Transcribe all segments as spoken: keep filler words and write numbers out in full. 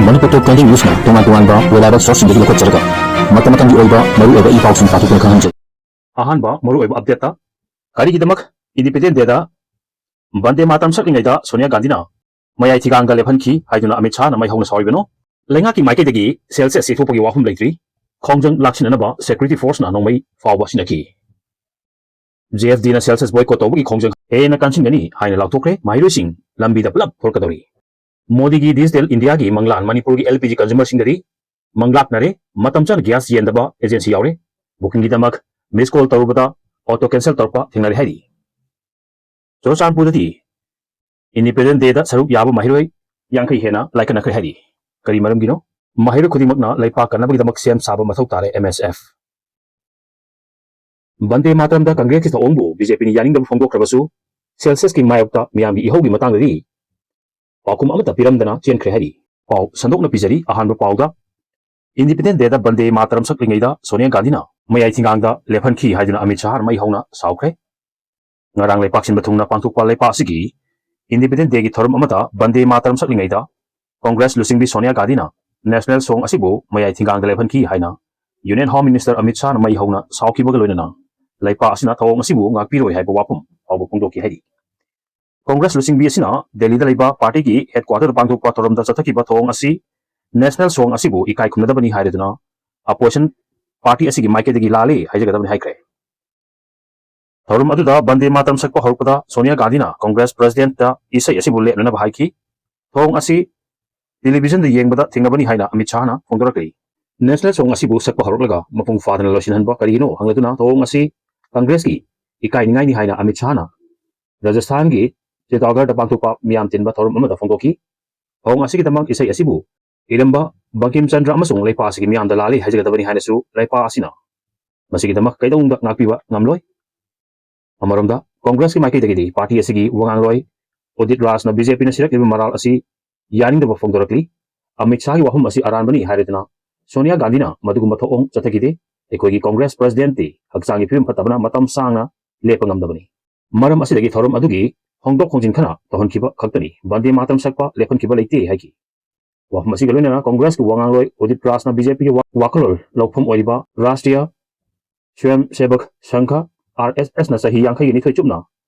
ꯃꯅꯤꯄꯨꯔ ꯇꯣꯞ twenty ꯅ꯭ꯌꯨꯁꯅ ꯇꯣꯉꯥꯟ ꯇꯣꯉꯥꯟꯕ reliable sourceꯁꯤꯡꯗꯒꯤ ꯂꯧꯈꯠꯆꯔꯒ ꯃꯇꯝ ꯃꯇꯝꯒꯤ ꯑꯣꯏꯕ ꯃꯔꯨꯑꯣꯏꯕ ꯏ ꯄꯥꯎꯁꯤꯡ ꯄꯥꯊꯣꯛꯇꯨꯅ ꯈꯪꯍꯟꯖꯩ꯫ ꯑꯍꯥꯟꯕ ꯃꯔꯨꯑꯣꯏꯕ updateꯇ, ꯀꯔꯤꯒꯤꯗꯃꯛ Independence Dayꯗ ꯕꯟꯗꯦ ꯃꯥꯇꯔꯝ ꯁꯛꯂꯤꯉꯩꯗ ꯁꯣꯅꯤꯌꯥ ꯒꯥꯟꯙꯤꯅ ꯃꯌꯥꯏ ꯊꯤꯒꯥꯡꯗ ꯂꯦꯞꯍꯟꯈꯤ ꯍꯥꯏꯗꯨꯅ ꯑꯃꯤꯠ ꯁꯥꯍꯅ ꯃꯩ ꯍꯧꯅ ꯁꯥꯎꯔꯤꯕꯅꯣ? ꯂꯩꯉꯥꯛꯀꯤ ꯃꯥꯏꯀꯩꯗꯒꯤ census ꯆꯦꯛꯊꯣꯛꯄꯒꯤ ꯋꯥꯐꯝ ꯂꯩꯇ꯭ꯔꯤ꯫ ꯈꯣꯡꯖꯪ ꯂꯥꯛꯁꯤꯟꯅꯅꯕ security forceꯅ ꯅꯣꯡꯃꯩ ꯐꯥꯎꯕ ꯁꯤꯖꯤꯟꯅꯈꯤ꯫ JFDꯅ census boycott ꯇꯧꯕꯒꯤ ꯈꯣꯡꯖꯪ ꯍꯦꯟꯅ ꯀꯟꯁꯤꯟꯒꯅꯤ ꯍꯥꯏꯅ ꯂꯥꯎꯊꯣꯛꯈ꯭ꯔꯦ꯫ ꯃꯍꯩꯔꯣꯏꯁꯤꯡ ꯂꯝꯕꯤꯗ ꯄꯨꯂꯞ ꯊꯣꯔꯛꯀꯗꯧꯔꯤ꯫ ꯃꯣꯗꯤꯒꯤ Digital Indiaꯒꯤ ꯃꯪꯂꯥꯟ ꯃꯅꯤꯄꯨꯔꯒꯤ LPG consumerꯁꯤꯡꯗꯗꯤ ꯃꯪꯂꯥꯛꯅꯔꯦ꯫ ꯃꯇꯝ ꯆꯥꯅ gas ꯌꯦꯟꯗꯕ agency ꯌꯥꯎꯔꯦ꯫ Bookingꯒꯤꯗꯃꯛ miss call ꯇꯧꯔꯨꯕꯗ auto cancel ꯇꯧꯔꯛꯄ ꯊꯦꯡꯅꯔꯦ ꯍꯥꯏꯔꯤ꯫ ꯆꯨꯔꯆꯥꯟꯄꯨꯔꯗꯗꯤ Independence Dayꯗ ꯁꯔꯨꯛ ꯌꯥꯕ ꯃꯍꯩꯔꯣꯏ ꯌꯥꯡꯈꯩ ꯍꯦꯟꯅ ꯂꯥꯏꯀꯠꯅꯈ꯭ꯔꯦ ꯍꯥꯏꯔꯤ꯫ ꯀꯔꯤ ꯃꯔꯝꯒꯤꯅꯣ? ꯃꯍꯩꯔꯣꯏ ꯈꯨꯗꯤꯡꯃꯛꯅ ꯂꯩꯄꯥꯛ ꯀꯟꯅꯕꯒꯤꯗꯃꯛ ꯁꯦꯝ ꯁꯥꯕ ꯃꯊꯧ ꯇꯥꯔꯦ, MSF꯫ ꯕꯟꯗꯦ ꯃꯥꯇꯔꯝꯗ ꯀꯪꯒ꯭ꯔꯦꯁꯀꯤ ꯊꯧꯑꯣꯡꯕꯨ BJPꯅ ꯌꯥꯅꯤꯡꯗꯕ ꯐꯣꯡꯗꯣꯛꯈ꯭ꯔꯕꯁꯨ, censusꯀꯤ ꯃꯥꯌꯣꯛꯇ ꯃꯤꯌꯥꯝꯒꯤ ꯏꯍꯧꯒꯤ ꯃꯇꯥꯡꯗꯗꯤ ꯄꯥꯎꯈꯨꯝ ꯑꯃꯠꯇ ꯄꯤꯔꯝꯗꯅ ꯆꯦꯟꯈ꯭ꯔꯦ ꯍꯥꯏꯔꯤ꯫ ꯄꯥꯎ ꯁꯟꯗꯣꯛꯅ ꯄꯤꯖꯔꯤ꯫ ꯑꯍꯥꯟꯕ ꯄꯥꯎꯗ, Independence Dayꯗ ꯕꯟꯗꯦ ꯃꯥꯇꯔꯝ ꯁꯛꯂꯤꯉꯩꯗ ꯁꯣꯅꯤꯌꯥ ꯒꯥꯟꯙꯤꯅ ꯃꯌꯥꯏ ꯊꯤꯡꯒꯥꯡꯗ ꯂꯦꯞꯍꯟꯈꯤ ꯍꯥꯏꯗꯨꯅ ꯑꯃꯤꯠ ꯁꯥꯍꯅ ꯃꯩ ꯍꯧꯅ ꯁꯥꯎꯈ꯭ꯔꯦ꯫ ꯉꯔꯥꯡ ꯂꯩꯄꯥꯛ ꯁꯤꯟꯕ ꯊꯨꯡꯅ ꯄꯥꯡꯊꯣꯛꯄ ꯂꯩꯄꯥꯛ ꯑꯁꯤꯒꯤ Independence Dayꯒꯤ ꯊꯧꯔꯝ ꯑꯃꯗ ꯕꯟꯗꯦ ꯃꯥꯇꯔꯝ ꯁꯛꯂꯤꯉꯩꯗ ꯀꯪꯒ꯭ꯔꯦꯁ ꯂꯨꯆꯤꯡꯕꯤ ꯁꯣꯅꯤꯌꯥ ꯒꯥꯟꯙꯤꯅ national song ꯑꯁꯤꯕꯨ ꯃꯌꯥꯏ ꯊꯤꯡꯒꯥꯡꯗ ꯂꯦꯞꯍꯟꯈꯤ ꯍꯥꯏꯅ Union Home Minister ꯑꯃꯤꯠ ꯁꯥꯍꯅ ꯃꯩ ꯍꯧꯅ ꯁꯥꯎꯈꯤꯕꯒ ꯂꯣꯏꯅꯅ ꯂꯩꯄꯥꯛ ꯑꯁꯤꯅ ꯊꯧꯑꯣꯡ ꯑꯁꯤꯕꯨ ꯉꯥꯛꯄꯤꯔꯣꯏ ꯍꯥꯏꯕ ꯋꯥꯐꯝ ꯐꯥꯎꯕ ꯐꯣꯡꯗꯣꯛꯈꯤ ꯍꯥꯏꯔꯤ꯫ ꯀꯪꯒ꯭ꯔꯦꯁ ꯂꯨꯆꯤꯡꯕꯤ ꯑꯁꯤꯅ ꯗꯦꯜꯂꯤꯗ ꯂꯩꯕ ꯄꯥꯔꯇꯤꯒꯤ headquarterꯗ ꯄꯥꯡꯊꯣꯛꯄ ꯊꯧꯔꯝꯗ ꯆꯠꯊꯈꯤꯕ ꯊꯧꯑꯣꯡ ꯑꯁꯤ national song ꯑꯁꯤꯕꯨ ꯏꯀꯥꯏ ꯈꯨꯝꯅꯗꯕꯅꯤ ꯍꯥꯏꯔꯗꯨꯅ opposition party ꯑꯁꯤꯒꯤ ꯃꯥꯏꯀꯩꯗꯒꯤ ꯂꯥꯜꯂꯤ ꯍꯥꯏꯖꯒꯗꯕꯅꯤ ꯍꯥꯏꯈ꯭ꯔꯦ꯫ ꯊꯧꯔꯝ ꯑꯗꯨꯗ ꯕꯟꯗꯦ ꯃꯥꯇꯔꯝ ꯁꯛꯄ ꯍꯧꯔꯛꯄꯗ ꯁꯣꯅꯤꯌꯥ ꯒꯥꯟꯙꯤꯅ ꯀꯪꯒ꯭ꯔꯦꯁ presidentꯇ ꯏꯁꯩ ꯑꯁꯤꯕꯨ ꯂꯦꯞꯅꯅꯕ ꯍꯥꯏꯈꯤ꯫ ꯊꯧꯑꯣꯡ ꯑꯁꯤ televisionꯗ ꯌꯦꯡꯕꯗ ꯊꯦꯡꯅꯕꯅꯤ ꯍꯥꯏꯅ ꯑꯃꯤꯠ ꯁꯥꯍꯅ ꯐꯣꯡꯗꯣꯔꯛꯂꯤ꯫ National song ꯑꯁꯤꯕꯨ ꯁꯛꯄ ꯍꯧꯔꯛꯂꯒ ꯃꯄꯨꯡ ꯐꯥꯗꯅ ꯂꯣꯏꯁꯤꯟꯍꯟꯕ ꯀꯔꯤꯒꯤꯅꯣ ꯍꯪꯂꯗꯨꯅ ꯊꯧꯑꯣꯡ ꯑꯁꯤ ꯀꯪꯒ꯭ꯔꯦꯁꯀꯤ ꯏꯀꯥꯏꯅꯤꯡꯉꯥꯏꯅꯤ ꯍꯥꯏꯅ ꯑꯃꯤꯠ ꯁꯥꯍꯅ ꯔꯥꯖꯁꯊꯥꯟꯒꯤ ꯆꯤꯇꯥꯒꯔꯗ ꯄꯥꯡꯊꯣꯛꯄ ꯃꯤꯌꯥꯝ ꯇꯤꯟꯕ ꯊꯧꯔꯝ ꯑꯃꯗ ꯐꯣꯡꯗꯣꯛꯈꯤ꯫ ꯊꯧꯑꯣꯡ ꯑꯁꯤꯒꯤꯗꯃꯛ ꯏꯁꯩ ꯑꯁꯤꯕꯨ ꯏꯔꯝꯕ ꯕꯪꯀꯤꯝ ꯆꯟꯗ꯭ꯔ ꯑꯃꯁꯨꯡ ꯂꯩꯄꯥꯛ ꯑꯁꯤꯒꯤ ꯃꯤꯌꯥꯝꯗ ꯂꯥꯜꯂꯤ ꯍꯥꯏꯖꯒꯗꯕꯅꯤ ꯍꯥꯏꯅꯁꯨ ꯂꯩꯄꯥꯛ ꯑꯁꯤꯅ ꯃꯁꯤꯒꯤꯗꯃꯛ ꯀꯩꯗꯧꯅꯨꯡꯗ ꯉꯥꯛꯄꯤꯕ ꯉꯝꯂꯣꯏ꯫ ꯑꯃꯔꯣꯝꯗ, ꯀꯪꯒ꯭ꯔꯦꯁꯀꯤ ꯃꯥꯏꯀꯩꯗꯒꯤꯗꯤ ꯄꯥꯔꯇꯤ ꯑꯁꯤꯒꯤ ꯋꯥꯉꯥꯡꯂꯣꯏ ꯎꯗꯤꯠ ꯔꯥꯖꯅ BJPꯅ ꯁꯤꯔꯛꯂꯤꯕ ꯃꯔꯥꯜ ꯑꯁꯤ ꯌꯥꯅꯤꯡꯗꯕ ꯐꯣꯡꯗꯣꯔꯛꯂꯤ꯫ ꯑꯃꯤꯠ ꯁꯥꯍꯒꯤ ꯋꯥꯐꯝ ꯑꯁꯤ ꯑꯔꯥꯟꯕꯅꯤ ꯍꯥꯏꯔꯗꯨꯅ ꯁꯣꯅꯤꯌꯥ ꯒꯥꯟꯙꯤꯅ ꯃꯗꯨꯒꯨꯝꯕ ꯊꯧꯑꯣꯡ ꯆꯠꯊꯈꯤꯗꯦ꯫ ꯑꯩꯈꯣꯏꯒꯤ ꯀꯪꯒ꯭ꯔꯦꯁ presidentꯇꯤ ꯍꯛꯆꯥꯡꯒꯤ ꯐꯤꯕꯝ ꯐꯠꯇꯕꯅ ꯃꯇꯝ ꯁꯥꯡꯅ ꯂꯦꯞꯄ ꯉꯝꯗꯕꯅꯤ꯫ ꯃꯔꯝ ꯑꯁꯤꯗꯒꯤ ꯊꯧꯔꯝ ꯑꯗꯨꯒꯤ ꯍꯣꯡꯗꯣꯛ ꯍꯣꯡꯖꯤꯟ ꯈꯔ ꯇꯧꯍꯟꯈꯤꯕ ꯈꯛꯇꯅꯤ, ꯕꯟꯗꯦ ꯃꯥꯇꯔꯝ ꯁꯛꯄ ꯂꯦꯞꯍꯟꯈꯤꯕ ꯂꯩꯇꯦ ꯍꯥꯏꯈꯤ꯫ ꯋꯥꯐꯝ ꯑꯁꯤꯒ ꯂꯣꯏꯅꯅ ꯀꯣꯡꯒ꯭ꯔꯦꯁꯀꯤ ꯋꯥ ꯉꯥꯡꯂꯣꯏ ꯎꯗꯤꯠ ꯔꯥꯖꯅ ꯕꯤ ꯖꯦ ꯄꯤꯒꯤ ꯋꯥ-, ꯋꯥꯈꯜꯂꯣꯟ ꯂꯧꯐꯝ ꯑꯣꯏꯔꯤꯕ ꯔꯥꯁꯇ꯭ꯔꯤꯌ ꯁ꯭ꯋꯌꯝ ꯁꯦꯕꯛ ꯁꯪꯘ, ꯑꯥꯔ ꯑꯦꯁ ꯑꯦꯁꯅ ꯆꯍꯤ ꯌꯥꯡꯈꯩꯒ ꯅꯤꯊꯣꯏ ꯆꯨꯞꯅ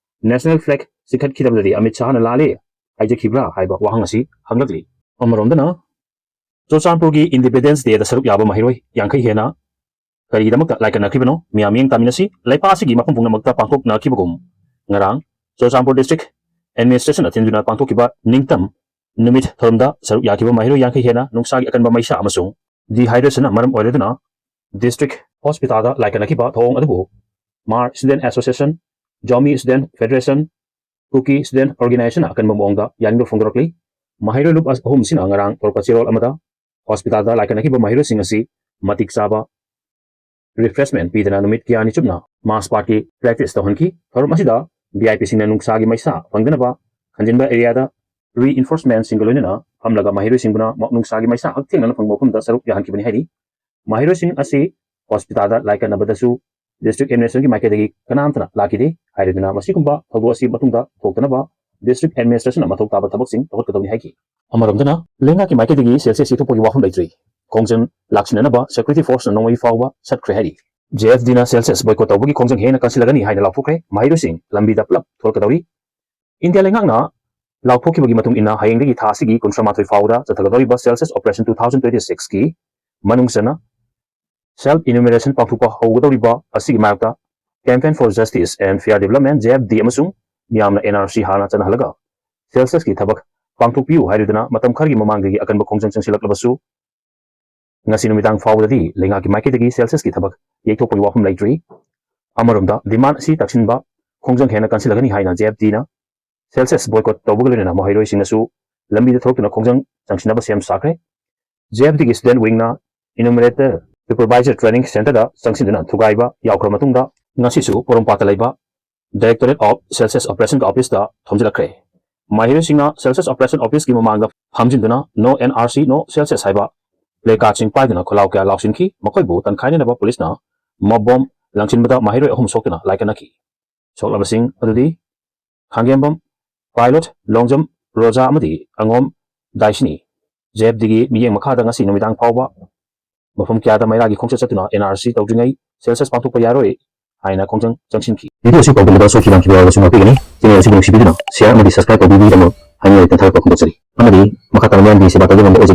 ꯅꯦꯁꯅꯦꯜ ꯐ꯭ꯂꯦꯒ ꯆꯤꯡꯈꯠꯈꯤꯗꯕꯗꯗꯤ ꯑꯃꯤꯠ ꯁꯥꯍꯅ ꯂꯥꯜꯂꯦ ꯍꯥꯏꯖꯈꯤꯕ꯭ꯔꯥ ꯍꯥꯏꯕ ꯋꯥꯍꯪ ꯑꯁꯤ ꯍꯪꯂꯛꯂꯤ꯫ ꯑꯃꯔꯣꯝꯗꯅ ꯆꯨꯔꯆꯥꯟꯄꯨꯔꯒꯤ ꯏꯟꯗꯤꯄꯦꯟꯗꯦꯟꯁ ꯗꯦꯗ ꯁꯔꯨꯛ ꯌꯥꯕ ꯃꯍꯩꯔꯣꯏ ꯌꯥꯡꯈꯩ ꯍꯦꯟꯅ ꯀꯔꯤꯒꯤꯗꯃꯛꯇ ꯂꯥꯏꯀꯠꯅꯈꯤꯕꯅꯣ? ꯃꯤꯌꯥꯝ ꯃꯤꯠꯌꯦꯡ ꯇꯥꯃꯤꯟꯅꯁꯤ꯫ ꯂꯩꯄꯥꯛ ꯑꯁꯤꯒꯤ ꯃꯐꯝ ꯄꯨꯝꯅꯃꯛꯇ ꯄꯥꯡꯊꯣꯛꯅꯈꯤꯕꯒꯨꯝ ꯉꯔꯥꯡ ꯆꯨꯔꯆꯥꯟꯄꯨꯔ ꯗꯤꯁꯇ꯭ꯔꯤꯛ ꯑꯦꯗꯃꯤꯅꯤꯁꯇ꯭ꯔꯦꯁꯟꯅ ꯊꯤꯟꯗꯨꯅ ꯄꯥꯡꯊꯣꯛꯈꯤꯕ ꯅꯤꯡꯇꯝ ꯅꯨꯃꯤꯠ ꯊꯧꯔꯝꯗ ꯁꯔꯨꯛ ꯌꯥꯈꯤꯕ ꯃꯍꯩꯔꯣꯏ ꯌꯥꯡꯈꯩ ꯍꯦꯟꯅ ꯅꯨꯡꯁꯥꯒꯤ ꯑꯀꯟꯕ ꯃꯩꯁꯥ ꯑꯃꯁꯨꯡ ꯗꯤꯍꯥꯏꯗ꯭ꯔꯦꯁꯟꯅ ꯃꯔꯝ ꯑꯣꯏꯔꯗꯨꯅ ꯗꯤꯁꯇ꯭ꯔꯤꯛ ꯍꯣꯁꯄꯤꯇꯥꯜꯗ ꯂꯥꯏꯀꯠꯅꯈꯤꯕ ꯊꯧꯑꯣꯡ ꯑꯗꯨꯕꯨ Hmar student association, Zomi student federation, Kuki student ꯑꯣꯔꯒꯅꯥꯏꯖꯦꯁꯟꯅ ꯑꯀꯟꯕ ꯃꯑꯣꯡꯗ ꯌꯥꯅꯤꯡꯕ ꯐꯣꯡꯗꯣꯔꯛꯂꯤ꯫ ꯃꯍꯩꯔꯣꯏ ꯂꯨꯞ ꯑꯍꯨꯝꯁꯤꯅ ꯉꯔꯥꯡ ꯊꯣꯔꯛꯄ ꯆꯦꯔꯣꯜ ꯑꯃꯗ ꯍꯣꯁꯄꯤꯇꯥꯜꯗ ꯂꯥꯏꯀꯠꯅꯈꯤꯕ ꯃꯍꯩꯔꯣꯏꯁꯤꯡ ꯑꯁꯤ ꯃꯇꯤꯛ ꯆꯥꯕ ꯔꯤꯐ꯭ꯔꯦꯁꯃꯦꯟ ꯄꯤꯗꯅ ꯅꯨꯃꯤꯠ ꯀꯌꯥꯅꯤ ꯆꯨꯞꯅ ꯃꯥꯔꯆ ꯄꯥꯁ꯭ꯠꯀꯤ ꯄ꯭ꯔꯦꯛꯇꯤꯁ ꯇꯧꯍꯟꯈꯤ꯫ ꯊꯧꯔꯝ ꯑꯁꯤꯗ ꯚꯤ ꯑꯥꯏ ꯄꯤꯁꯤꯡꯅ ꯅꯨꯡꯁꯥꯒꯤ ꯃꯩꯁꯥ ꯐꯪꯗꯅꯕ ꯈꯟꯖꯤꯟꯕ ꯑꯦꯔꯤꯌꯥꯗ ꯔꯤꯏꯟꯐꯣꯔꯁꯃꯦꯟꯠꯁꯤꯡꯒ ꯂꯣꯏꯅꯅ ꯐꯝꯂꯒ ꯃꯍꯩꯔꯣꯏꯁꯤꯡꯗꯨꯅ ꯃ-, ꯅꯨꯡꯁꯥꯒꯤ ꯃꯩꯁꯥ ꯍꯛꯊꯦꯡꯅꯅ ꯐꯪꯕ ꯃꯐꯝꯗ ꯁꯔꯨꯛ ꯌꯥꯍꯟꯈꯤꯕꯅꯤ ꯍꯥꯏꯔꯤ꯫ ꯃꯍꯩꯔꯣꯏꯁꯤꯡ ꯑꯁꯤ ꯍꯣꯁꯄꯤꯇꯥꯜꯗ ꯂꯥꯏꯀꯠꯅꯕꯗꯁꯨ ꯗꯤꯁꯇ꯭ꯔꯤꯛ ꯑꯦꯗꯃꯤꯅꯤꯁꯇ꯭ꯔꯦꯁꯟꯒꯤ ꯃꯥꯏꯀꯩꯗꯒꯤ ꯀꯅꯥꯝꯇꯅ ꯂꯥꯛꯈꯤꯗꯦ꯫ ꯍꯥꯏꯔꯗꯨꯅ ꯃꯁꯤꯒꯨꯝꯕ ꯊꯧꯗꯣꯛ ꯑꯁꯤ ꯃꯇꯨꯡꯗ ꯊꯣꯛꯇꯅꯕ ꯗꯤꯁꯇ꯭ꯔꯤꯛ ꯑꯦꯗꯃꯤꯅꯤꯁꯇ꯭ꯔꯦꯁꯟꯅ ꯃꯊꯧ ꯇꯥꯕ ꯊꯕꯛꯁꯤꯡ ꯂꯧꯈꯠꯀꯗꯕꯅꯤ ꯍꯥꯏꯈꯤ꯫ ꯑꯃꯔꯣꯝꯗꯅ ꯂꯩꯉꯥꯛꯀꯤ ꯃꯥꯏꯀꯩꯗꯒꯤ ꯁꯦꯜꯁꯤꯌꯁ ꯌꯩꯊꯣꯛꯄꯒꯤ ꯋꯥꯐꯝ ꯂꯩꯇ꯭ꯔꯤ꯫ ꯈꯣꯡꯖꯪ ꯂꯥꯛꯁꯤꯟꯅꯅꯕ ꯁꯦꯀ꯭ꯌꯨꯔꯤꯇꯤ ꯐꯣꯔꯁꯅ ꯅꯣꯡꯃꯩ ꯐꯥꯎꯕ ꯁꯠꯈ꯭ꯔꯦ ꯍꯥꯏꯔꯤ꯫ ꯖꯦ ꯑꯦꯐ ꯗꯤꯅ ꯁꯦꯜꯁꯤꯌꯁ ꯕꯣꯏꯀꯣꯠ ꯇꯧꯕꯒꯤ ꯈꯣꯡꯖꯪ ꯍꯦꯟꯅ ꯀꯟꯁꯤꯜꯂꯒꯅꯤ ꯍꯥꯏꯅ ꯂꯥꯎꯊꯣꯛꯈ꯭ꯔꯦ꯫ ꯃꯍꯩꯔꯣꯏꯁꯤꯡ ꯂꯝꯕꯤꯗ ꯄꯨꯂꯞ ꯊꯣꯛꯂꯛꯀꯗꯧꯔꯤ꯫ ꯏꯟꯗꯤꯌꯥ ꯂꯩꯉꯥꯛꯅ ꯂꯥꯎꯊꯣꯛꯈꯤꯕꯒꯤ ꯃꯇꯨꯡ ꯏꯟꯅ ꯍꯌꯦꯡꯗꯒꯤ ꯊꯥ ꯑꯁꯤꯒꯤ ꯀꯨꯟꯊ꯭ꯔꯥ ꯃꯥꯊꯣꯏ ꯐꯥꯎꯕꯗ ꯆꯠꯊꯒꯗꯧꯔꯤꯕ census operation two thousand twenty ꯁꯤꯛꯁꯀꯤ ꯃꯅꯨꯡ ꯆꯟꯅ ꯁꯦꯜꯐ ꯏꯅꯨꯃꯔꯦꯁꯟ ꯄꯥꯡꯊꯣꯛꯄ ꯍꯧꯒꯗꯧꯔꯤꯕ ꯑꯁꯤꯒꯤ ꯃꯥꯌꯣꯛꯇ campaign for justice and fair development, J F D, ꯑꯃꯁꯨꯡ ꯃꯤꯌꯥꯝꯅ ꯑꯦꯟ ꯑꯥꯔ ꯁꯤ ꯍꯥꯟꯅ ꯆꯠꯅꯍꯜꯂꯒ ꯁꯦꯜꯁꯤꯌꯁꯀꯤ ꯊꯕꯛ ꯄꯥꯡꯊꯣꯛꯄꯤꯌꯨ ꯍꯥꯏꯔꯗꯨꯅ ꯃꯇꯝ ꯈꯔꯒꯤ ꯃꯃꯥꯡꯗꯒꯤ ꯑꯀꯟꯕ ꯈꯣꯡꯖꯪ ꯆꯪꯁꯤꯜꯂꯛꯂꯕꯁꯨ ꯉꯁꯤ ꯅꯨꯃꯤꯗꯥꯡ ꯐꯥꯎꯕꯗꯗꯤ ꯂꯩꯉꯥꯛꯀꯤ ꯃꯥꯏꯀꯩꯗꯒꯤ ꯁꯦꯜꯁꯤꯌꯁꯀꯤ ꯊꯕꯛ ꯌꯩꯊꯣꯛꯄꯒꯤ ꯋꯥꯐꯝ ꯂꯩꯇ꯭ꯔꯤ꯫ ꯑꯃꯔꯣꯝꯗ ꯗꯤꯃꯥꯟ ꯑꯁꯤ ꯇꯛꯁꯤꯟꯕ ꯈꯣꯡꯖꯪ ꯍꯦꯟꯅ ꯀꯟꯁꯤꯜꯂꯒꯅꯤ ꯍꯥꯏꯅ ꯖꯦ ꯑꯦꯐ ꯗꯤꯅ ꯁꯦꯜꯁꯤꯌꯁ ꯕꯣꯏꯀꯣꯠ ꯇꯧꯕꯒ ꯂꯣꯏꯅꯅ ꯃꯍꯩꯔꯣꯏꯁꯤꯡꯅꯁꯨ ꯂꯝꯕꯤꯗ ꯊꯣꯛꯂꯛꯇꯨꯅ ꯈꯣꯡꯖꯪ ꯆꯪꯁꯤꯟꯅꯕ ꯁꯦꯝ ꯁꯥꯈ꯭ꯔꯦ꯫ ꯖꯦ ꯑꯦꯐ ꯗꯤꯒꯤ ꯁ꯭ꯇꯨꯗꯦꯟꯠ ꯋꯤꯡꯅ ꯏꯅꯨꯃꯔꯦꯇꯔ ꯁꯨꯄꯔꯚꯥꯏꯖꯔ ꯇ꯭ꯔꯦꯅꯤꯡ ꯁꯦꯟꯇꯔꯗ ꯆꯪꯁꯤꯟꯗꯨꯅ ꯊꯨꯒꯥꯏꯕ ꯌꯥꯎꯈ꯭ꯔꯕ ꯃꯇꯨꯡꯗ ꯉꯁꯤꯁꯨ ꯄꯣꯔꯣꯝꯄꯥꯠꯇ ꯂꯩꯕ ꯗꯥꯏꯔꯦꯛꯇꯣꯔꯦꯠ ꯑꯣꯐ ꯁꯦꯜꯁꯤꯌꯁ ꯑꯣꯄꯔꯦꯁꯟꯒꯤ ꯑꯣꯐꯤꯁꯇ ꯊꯣꯝꯖꯤꯜꯂꯛꯈ꯭ꯔꯦ꯫ ꯃꯍꯩꯔꯣꯏꯁꯤꯡꯅ ꯁꯦꯜꯁꯤꯌꯁ ꯑꯣꯄꯔꯦꯁꯟ ꯑꯣꯐꯤꯁꯀꯤ ꯃꯃꯥꯡꯗ ꯐꯝꯖꯤꯟꯗꯨꯅ "No N R C, No Celsius" ꯍꯥꯏꯕ ꯄ꯭ꯂꯦ ꯀꯥꯔꯗꯁꯤꯡ ꯄꯥꯏꯗꯨꯅ ꯈꯣꯜꯂꯥꯎ ꯀꯌꯥ ꯂꯥꯎꯁꯤꯟꯈꯤ꯫ ꯃꯈꯣꯏꯕꯨ ꯇꯟꯈꯥꯏꯅꯅꯕ ꯄꯨꯂꯤꯁꯅ ꯃꯣꯞ ꯕꯣꯝ ꯂꯪꯁꯤꯟꯕꯗ ꯃꯍꯩꯔꯣꯏ ꯑꯍꯨꯝ ꯁꯣꯛꯇꯨꯅ ꯂꯥꯏꯀꯠꯅꯈꯤ꯫ ꯁꯣꯛꯂꯕꯁꯤꯡ ꯑꯗꯨꯗꯤ ꯈꯥꯡꯒꯦꯝꯕꯝ ꯄꯥꯏꯂꯣꯠ, ꯂꯣꯡꯖꯝ ꯔꯣꯖꯥ ꯑꯃꯗꯤ ꯑꯉꯣꯝ ꯗꯥꯏꯁꯤꯅꯤ꯫ ꯖꯦ ꯑꯦꯐ ꯗꯤꯒꯤ ꯃꯤꯠꯌꯦꯡ ꯃꯈꯥꯗ ꯉꯁꯤ ꯅꯨꯃꯤꯗꯥꯡ ꯐꯥꯎꯕ ꯃꯐꯝ ꯀꯌꯥꯗ ꯃꯩꯔꯥꯒꯤ ꯈꯣꯡꯆꯠ ꯆꯠꯇꯨꯅ ꯑꯦꯟ ꯑꯥꯔ ꯁꯤ ꯇꯧꯗ꯭ꯔꯤꯉꯩ ꯁꯦꯟꯁꯁ ꯄꯥꯡꯊꯣꯛꯄ ꯌꯥꯔꯣꯏ ꯍꯥꯏꯅ ꯈꯣꯡꯖꯪ ꯆꯪꯁꯤꯟꯈꯤ꯫ ꯚꯤꯗꯤꯑꯣ ꯑꯁꯤ ꯇꯧꯕꯗ ꯁꯣꯏꯈꯤꯕ ꯂꯥꯟꯈꯤꯕ ꯌꯥꯎꯔꯕꯁꯨ ꯉꯥꯛꯄꯤꯒꯅꯤ꯫ ꯆꯦꯅꯦꯜ ꯑꯁꯤꯕꯨ ꯅꯨꯡꯁꯤꯕꯤꯗꯨꯅ ꯁꯤꯌꯥꯔ ꯑꯃꯗꯤ ꯁꯕꯁꯀ꯭ꯔꯥꯏꯕ ꯇꯧꯕꯤꯕꯒꯤꯗꯃꯛ ꯍꯥꯏꯅꯤꯡꯉꯥꯏ ꯂꯩꯇꯅ ꯊꯥꯒꯠꯄ ꯐꯣꯡꯗꯣꯛꯆꯔꯤ꯫ ꯑꯃꯗꯤ ꯃꯈꯥ ꯇꯥꯅ ꯃꯤꯌꯥꯝꯒꯤ ꯁꯦꯕꯥ ꯇꯧꯕ ꯉꯝꯕ ꯑꯣꯏꯖꯒꯦ꯫